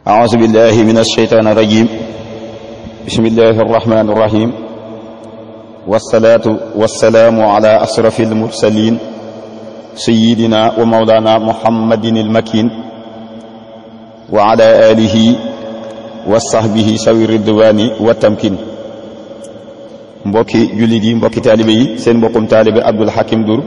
أعوذ بالله من الشيطان الرجيم بسم الله الرحمن الرحيم والصلاة والسلام على أشرف المرسلين سيدنا ومولانا محمد المكين وعلى آله وصحبه سوي الرضوان والتمكين. mbokki jullit yi mbokki taalibe yi seen mbokkum taalibe Abdul Hakim Ndour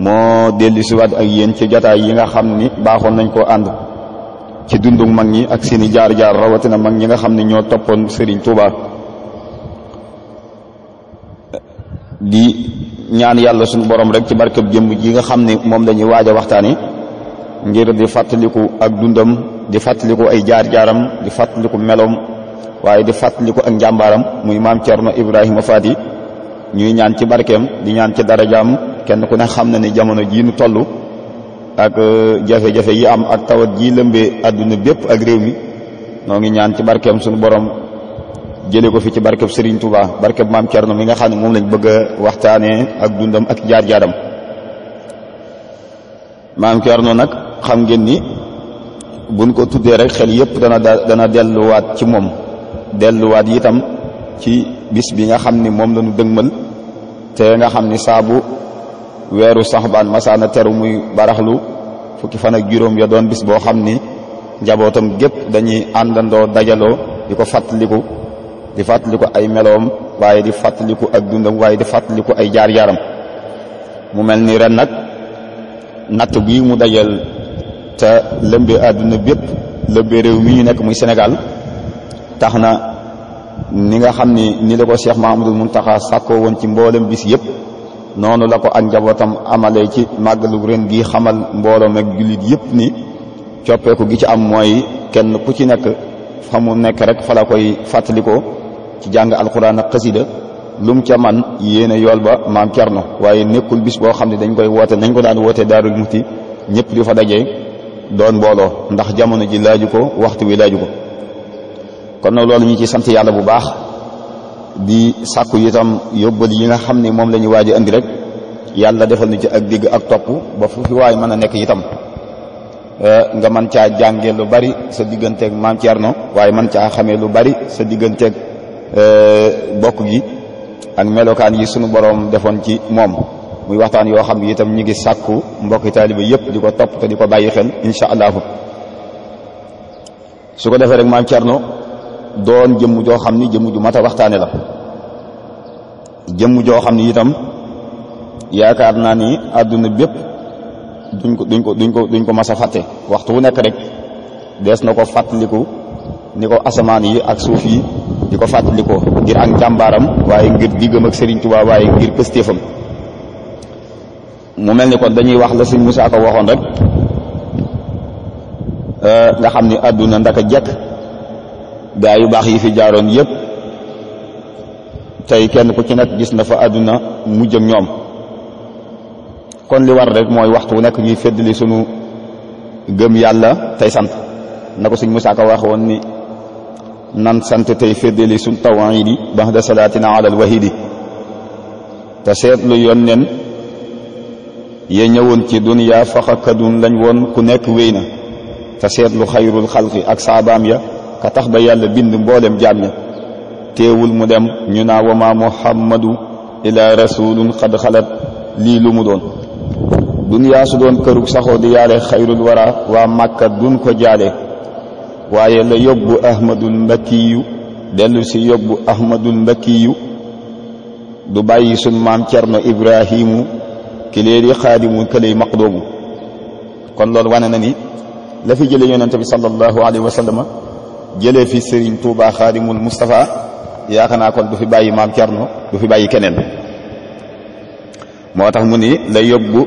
moo dellu si waat ak yéen ci jotaay yi nga xam ni baaxoon nañ koo ànd ci dundu mag ñi ak seeni jaar-jaar rawatina mag ñi nga xam ne ñoo toppoon Serigne Touba di ñaan yàlla suñu borom rek ci barkeb jëmm ji nga xam ne moom lañuy waaj a waxtaani ngir di fàttaliku ak dundam di fàttaliku ay jaar-jaaram di fàttaliku meloom waaye di fàttaliku ak njàmbaaram muy maam Cerno Ibrahima Faati ñuy ñaan ci barkeem di ñaan ci darajaam kenn ku ne xam na ne jamono jii nu toll ak jafe-jafe yi am ak tawat ji lëmbee àdduna bépp ak réew mi noo ngi ñaan ci barkeem suñu borom jële ko fi ci barkeb Serigne Touba barkeb maam Cerno mi nga xam ne moom lañ bëgg a waxtaanee ak dundam ak jaar-jaaram. maam Cerno nag xam ngeen ni buñ ko tuddee rek xel yépp dana delluwaat ci moom delluwaat itam ci bis bi nga xam ni moom lañu dëgmal te nga xam ni saabu weeru saxbaan masaana teru muy baraxlu fukki fan ak juróom ya doon bis boo xam ni njabootam gépp dañuy àndandoo dajaloo di ko fàttaliku ay meloom waaye di fàttaliku ak dundam waaye di fàttaliku ay jaar-jaaram. mu mel ni ren nag natt bii mu dajal te lëmbe àdduna bépp lëmbe réew mi ñu nekk muy Sénégal tax na ni nga xam ni la ko Cheikh Mahamadul Muntaxa sàkkoo woon ci mboolem bis yëpp noonu la ko ak njabootam amalee ci màggalu ren gi xamal mbooloom ak jullit yëpp ni coppeeku gi ci am mooy kenn ku ci nekk fa mu nekk rek fa la koy fàttalikoo ci jàng alxuraan ak xasida lum ca man yéene yool ba maam Cerno waaye nekkul bis boo xam ne dañ koy woote nañ ko daan woote Daarul Muxti ñëpp di fa dajee doon mbooloo ndax jamono ji laaju ko waxtu wi laaju ko. kon nag loolu ñu ci sant yàlla bu baax di sàkku itam yóbbal yi nga xam ne moom la ñu waaj a andi rek yàlla defal na ci ak digg ak topp ba fu fi waay mën a nekk itam nga mën caa jànge lu bari sa digganteeg maam Cerno waaye mën caa xamee lu bari sa digganteeg bokk gi ak melokaan yi sunu borom defoon ci moom muy waxtaan yoo xam ne itam ñu ngi sàkku mbokki taaliba yëpp di ko topp te di ko bàyyi xel incha allahu. su ko defee rek maam Cerno doon jëmm joo xam ni jëmm ju mat a waxtaane la jëmm joo xam ni itam yaakaar naa ni àdduna bépp duñ ko mas a fàtte waxtu wu nekk rek dees na ko fàttaliku ni ko asamaan yi ak suuf yi di ko fàttalikoo ngir ak njàmbaaram waaye ngir diggam ak Serigne Touba waaye ngir pëstéefam. mu mel ni kon dañuy wax la Serigne Moussa ko waxoon rek nga xam ni àdduna ndaka jekk gaa yu baax yi fi jaaroon yépp tey kenn ku ci nekk gis na fa àdduna mujj ak ñoom. kon li war rek mooy waxtu wu nekk ñuy feddali sunu gëm yàlla tey sant na ko sëñ Musaa Ka waxoon ni nan sant tey feddali sunu tawhidi ba'da salaatina alal wahidi te seetlu yoon nen ya ñëwoon ci duniya faxakadun lañ woon ku nekk wéy na te seetlu xayrul xalqi ak saabaam ya ka tax ba yàlla bind mboolem jaam ña teewul mu dem ñu naa wama muhammadu ila rasulun xad xalat lii lu mu doon duniyaa su doon kërug saxoo di yaale xayrul wara waa màkka dun ko jaale waaye la yóbbu ahmadul mbakkiyu dellu si yóbbu ahmadul mbakkiyu du bàyyi sun maam Cerno Ibrahimu ki léeri xaadimu këlay maqdoomu. kon loolu wane na ni la fi jële yonente bi sallallahu alayhi wa sallam jëlee fi Serigne Touba Xaadimul Mustafa yaakaar naa kon du fi bàyyi maam Cerno du fi bàyyi keneen. moo tax mu ni la yóbbu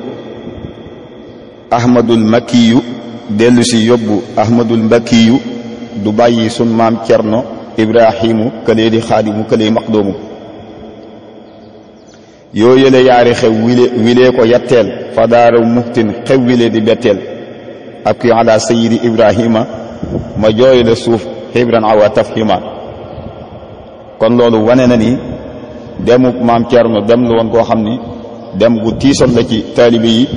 ahmadul makkiyu dellu si yóbbu ahmadul mbakkiyu du bàyyi sun maam Cerno Ibrahimu këlee di xaadimu këlee maqdoomu. yoo yële yaari xew wilee ko yatteel fa daara muxtin xew wilee di betteel ak yu ala sayidi Ibrahima ma jooy la suuf xibran awa tafhima. kon loolu wane na ni demu maam Cerno dem lu woon koo xam ni dem gu tiisoon la ci taalibe yi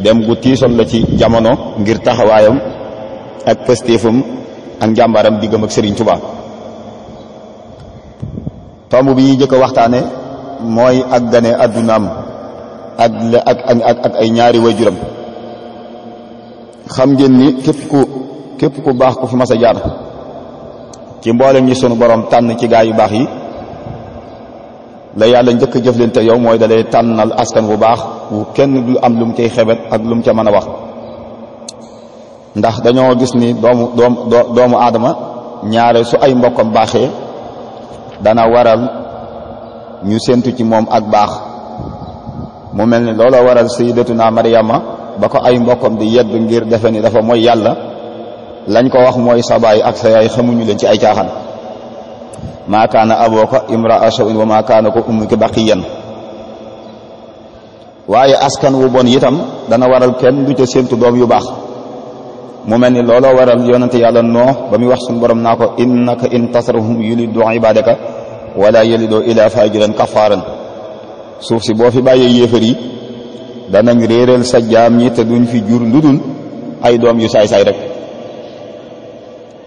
dem gu tiisoon la ci jamono ngir taxawaayam ak pëstéefam ak njàmbaram diggam ak Serigne Touba. tomb bi ñuy jëkk a waxtaane mooy ak gane addunaam ak ay ñaari waajuram. xam ngeen ni képp ku baax ku fi mas a jaar ci mboolem ñi sunu borom tànn ci gaa yu baax yi, la yàlla njëkk a jëflante yow mooy dalay tànnal askan bu baax bu kenn du am lu mu cay xebet ak lu mu ca mën a wax. ndax dañoo gis ni doomu aadama ñaare su ay mbokkam baaxee dana waral ñu séentu ci moom ak baax. mu mel ni looloo waral sayyidatuna Maryama ba ko ay mbokkam di yedd ngir defe ni dafa mooy yàlla, lañ ko wax mooy sa baay ak sa yaay xamuñu leen ci ay caaxaan. maa kaana abooka imra'a sawin wa maa kaana ko ummuki baqiyan. waaye askan wu bon itam dana waral kenn du ca séentu doom yu baax. mu mel ni looloo waral yonente yàlla Noox ba muy wax suñu borom naa ko innaka in tasrahum yulidu ibadaka wala yalidu ila fajiran kafaran. suuf si boo fi bàyyee yéefar yi danañ réeral sa jaam ñi te duñ fi jur lu dul ay doom yu saay-saay rek.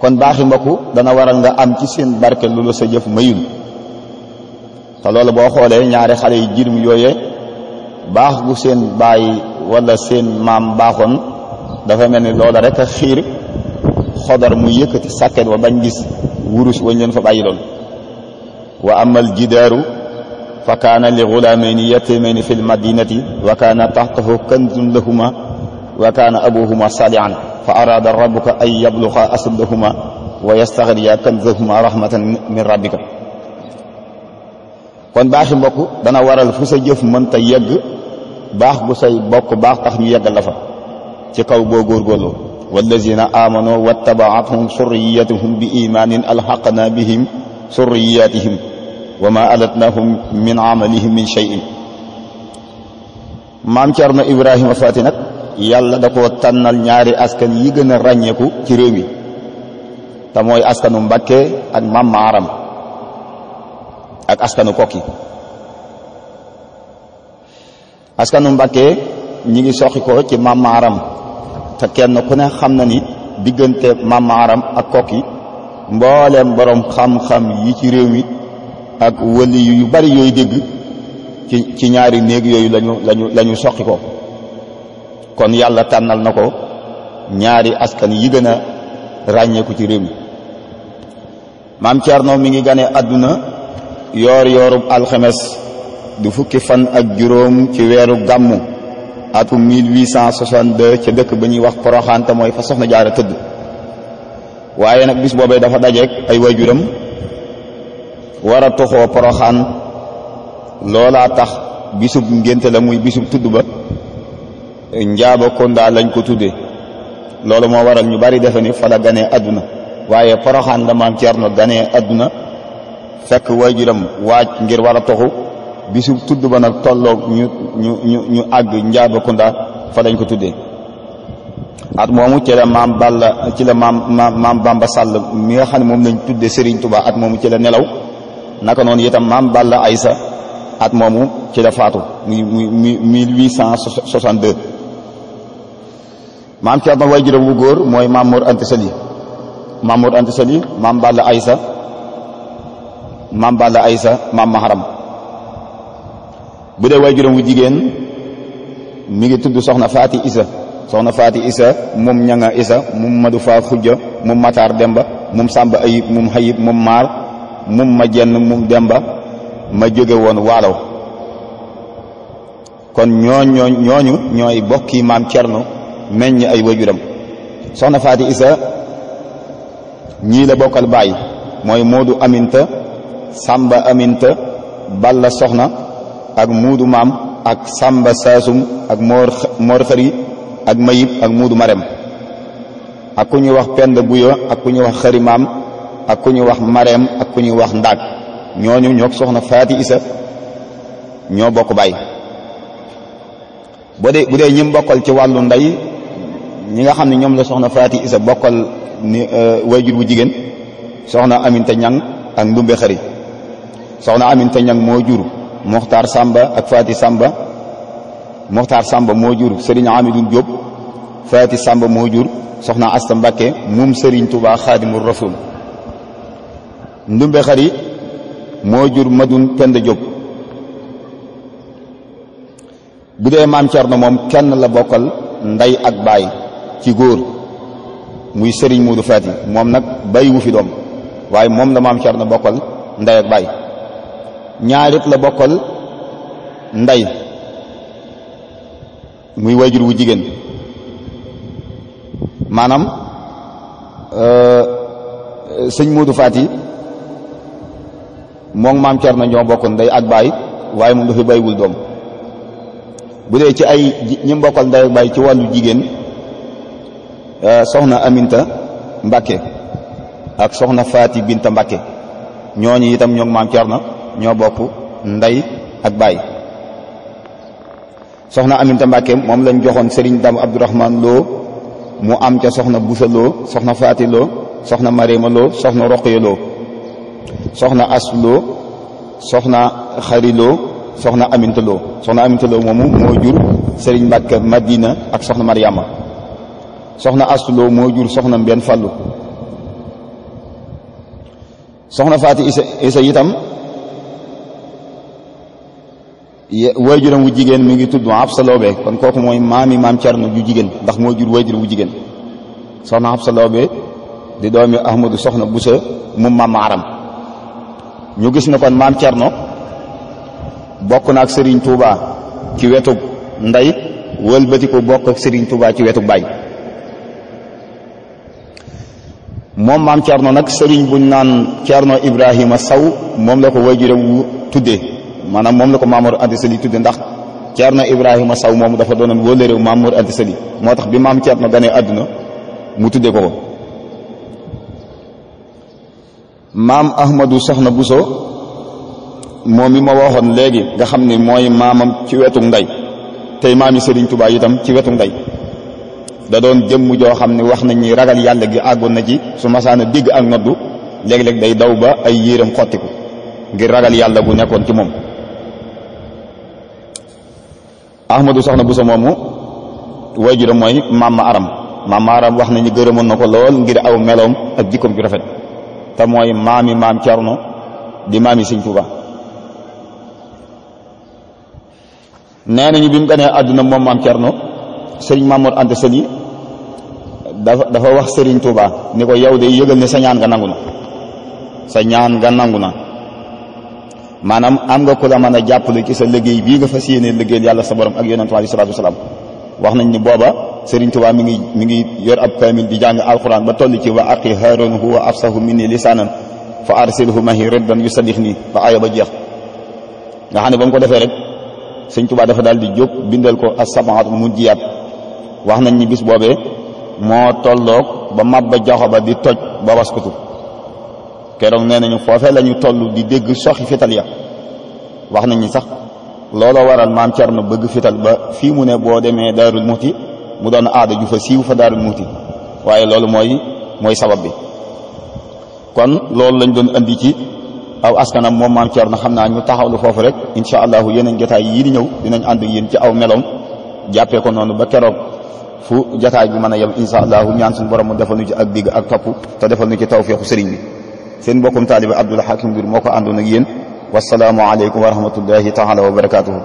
kon baaxi mbokku dana waral nga am ci seen barke lu la sa jëf mayul. te loolu boo xoolee ñaari xale yi jirim yooye baax gu seen baay wala seen maam baaxoon dafa mel ni loola rek a xiir Xodar mu yëkkati sàkket wa bañ gis wurus wañ leen fa bàyyi loon. wa amal jidaaru fa kaana li gulaamayni yatimayni fi lmadinati wa kaana taxtahu kanzun lahuma wa kaana abuhuma saalihan fa araada rabbuka an yabluga asudahuma wa yastaxriya kanzahuma rahmatan min rabbika. kon baaxi mbokk dana waral fu sa jëf mënta yegg baax gu say bokk baax tax ñu yeggal la fa ci kaw boo góorgóorloo. wallazina amanu wattabaatuhum surriyatuhum bi imaanin alxaqna bihim surriyatihim wa ma alatnahum min amalihim min shay'in. maam Cerno Ibrahima Faati nag yàlla da ko tànnal ñaari askan yi gën a ràññeeku ci réew mi te mooy askanu Mbàkke ak Maam Maaram ak askanu Kokki. askanu Mbàkke ñi ngi soxi ko ci Maam Maaram te kenn ku ne xam na ni diggante Maam Maaram ak Kokki mbooleem borom xam-xam yi ci réew mi ak wali yu bari yooyu dégg ci ñaari néeg yooyu lañu soqi ko. kon yàlla tànnal na ko ñaari askan yi gën a ràññeeku ci réew mi. maam Cerno mi ngi gane àdduna yoorub alxames du fukki fan ak juróom ci weeru gàmmu atum 1862 ca dëkk ba ñuy wax Poroxaan te mooy fa Soxna Jaara tëdd. waaye nag bis boobee dafa dajeek ay waajuram war a toxoo Poroxaan. loolaa tax bisub ngénte la muy bisub tudd ba Njaaba Konda lañ ko tuddee. loolu moo waral ñu bari defe ni fa la ganee àdduna waaye Poroxaan la maam Cerno ganee àdduna fekk waajuram waaj ngir war a toxu bisub tudd ba nag tolloog ñu àgg Njaaba Konda fa lañ ko tuddee. at moomu ci la maam Bamba Sall mi nga xam ne moom lañ tuddee Serigne Touba at moomu ci la nelaw. naka noonu itam maam Balla Aysa at moomu ci la faatu muy 1862. maam Cerno waajuram bu góor mooy Maam Mor Anta Sali. Maam Mor Anta Sali maam Balla Aysa maam Maharam. bu dee waajuram bu jigéen mi ngi tudd Soxna Faati Isa. Soxna Faati Isa moom ñanga Isa moom Madu Faa Xujja moom Matar Demba moom Samba Ayib moom Hayib moom Maar moom ma jenn moom Demba ma jóge woon Waalo. kon ñooñu ñooy bokki maam Cerno meññ ay waajuram. Soxna Faati Isa ñii la bokkal baay mooy Moodu Aminta Samba Aminta Balla Soxna ak Muudu Maam ak Samba Saasum ak Moor Xëri ak Mayib ak Muudu Marem ak ku ñuy wax Pend Buyo ak ku ñuy wax Xëri Maam ak ku ñuy wax Marem ak ku ñuy wax Ndaag. ñooñu ñoo Soxna Faati Isa ñoo bokk baay. bu dee ñim bokkal ci wàllu ndey ñi nga xam ne ñoom la Soxna Faati Isa bokkal ni waajur bu jigéen Soxna Aminta Ñang ak Ndumbe Xëri. Soxna Aminta Ñang moo jur Moxtaar Samba ak Faati Samba. Moxtaar Samba moo jur Serigne Amidou Diop. Faati Samba moo jur soxna Asta Mbàkke moom Sëriñ Tuubaa Xaadimul Rasuul. Ndumbe Xari moo jur Madun Penda Jóob. bu dee maam Cerno moom kenn la bokkal ndey ak baay ci góor muy Sëriñ Moodu Faati, moom nag bàyyiwu fi doom, waaye moom la maam Cerno bokkal ndey ak baay. ñaarit la bokkal ndey muy wayjur wu jigéen, maanaam sëñ Moodu Faati moom maam Cerno ñoo bokk ndey ak baay, waaye moom dafa bàyyiwul doom. bu dee ci ay ñi mbokkal ndey ak baay ci wàllu jigéen, soxna Aminta Mbàkke ak soxna Faati Binta Mbàkke ñooñu itam ñoo maam Cerno ñoo bokk ndey ak baay. soxna Aminta Mbàkke moom lañ joxoon Sëriñ Dam Abdourahman Lo mu am ca soxna Busa Lo, soxna Faati Lo, soxna Marema Lo, soxna Roqaya Lo, soxna Asu Lo, soxna Xari Lo, soxna Aminta Lo. soxna Aminta Lo moomu moo jur Sëriñ Mbàkke Madina ak soxna Mariama. soxna Asu Lo moo jur soxna Mbenn Fallu. soxna Faati Isa itam waajuram wu jigéen mi ngi tudd Absa Loobe, kon kooku mooy maami maam Cerno ju jigéen, ndax moo jur waajur wu jigéen. soxna Absa Loobe di doomi Ahmadu soxna Busa mu maam Maaram. ñu gis ne kon maam Cerno bokk na ak Serigne Touba ci wetu ndey, wëlbati ko bokk ak Serigne Touba ci wetu baay. moom maam Cerno nag Serigne buñ naan Cerno Ibrahima Saw moom la ko waajuram wu tuddee, maanaam moom la ko Maam Mor Anta Sali tudde, ndax Cerno Ibrahima Saw moom dafa doonoon wóllëreew Maam Mor Anta Sali, moo tax bi maam Cerno ganee àdduna mu tudde ko ko. maam Ahmadu soxna Buso moom mi ma waxoon léegi nga xam ne mooy maamam ci wetu ndey, tey maami Sëriñ Tuubaa itam ci wetu ndey, da doon jëmm joo xam ne wax nañ ni ragal yàlla gi àggoon na ci su masaana dégg ak noddu léeg-léeg day daw ba ay yéeram xottiku ngir ragal yàlla gu nekkoon ci moom. Ahmadu soxna Buso moomu waajuram mooy maam ma aram. maam ma aram wax nañu gërëmoon na ko lool ngir aw meloom ak jikkoom ju rafet, te mooy maami maam Cerno di maami Sëriñ Tuubaa. nee nañu bi mu ganee àdduna moom maam Cerno, Sëriñ Maam Mor Anta Sali dafa wax Sëriñ Tuubaa ni ko yow de yëgal ne sa ñaan nga nangu na, sa ñaan nga nangu na, maanaam am nga ku la mën a jàppale ci sa liggéey bii nga fas yéene liggéeyal yàlla sa borom ak yonent alayhi salaatu wasalaam. wax nañ ni booba Sëriñ Tuubaa mi ngi yor ab kaamil di jàng alxuraan ba toll ci wa aqi Haaroon huwa afsahu minni lisaanan fa arsilhu mahi riddan yusaddix nii ba aaya ba jeex. nga xam ne ba mu ko defee rek Sëriñ Tuubaa dafa daal di jóg bindal ko as-sab'atul munjiyaat. wax nañ ni bis boobee moo tolloog ba Maba Jaxu Ba di toj ba waskutu keroog. nee nañu foofee la ñu toll di dégg soxi fital ya. wax nañ ni sax looloo waral maam Cerno bëgg fital ba fii mu ne boo demee Daarul Muxti mu doon aada ju fa siiw fa Daarul Muxti, waaye loolu mooy sabab bi. kon loolu lañ doon andi ci aw askanam moom maam Cerno. xam naa ñu taxawlu foofu rek, incha allahu yeneen jotaay yii di ñëw dinañ ànd ak yéen ci aw meloom, jàppee ko noonu ba keroog fu jotaay bi mën a yem incha allahu. ñaan suñu borom mu defal nu ci ak digg ak topp te defal nu ci tawfeexu sëriñ bi. seen mbokkum taalibe Abdul Hakim Ndour moo ko àndoon ak yéen. wasalaamu aleykum wa rahmatullahi taala wa barakaatuhu.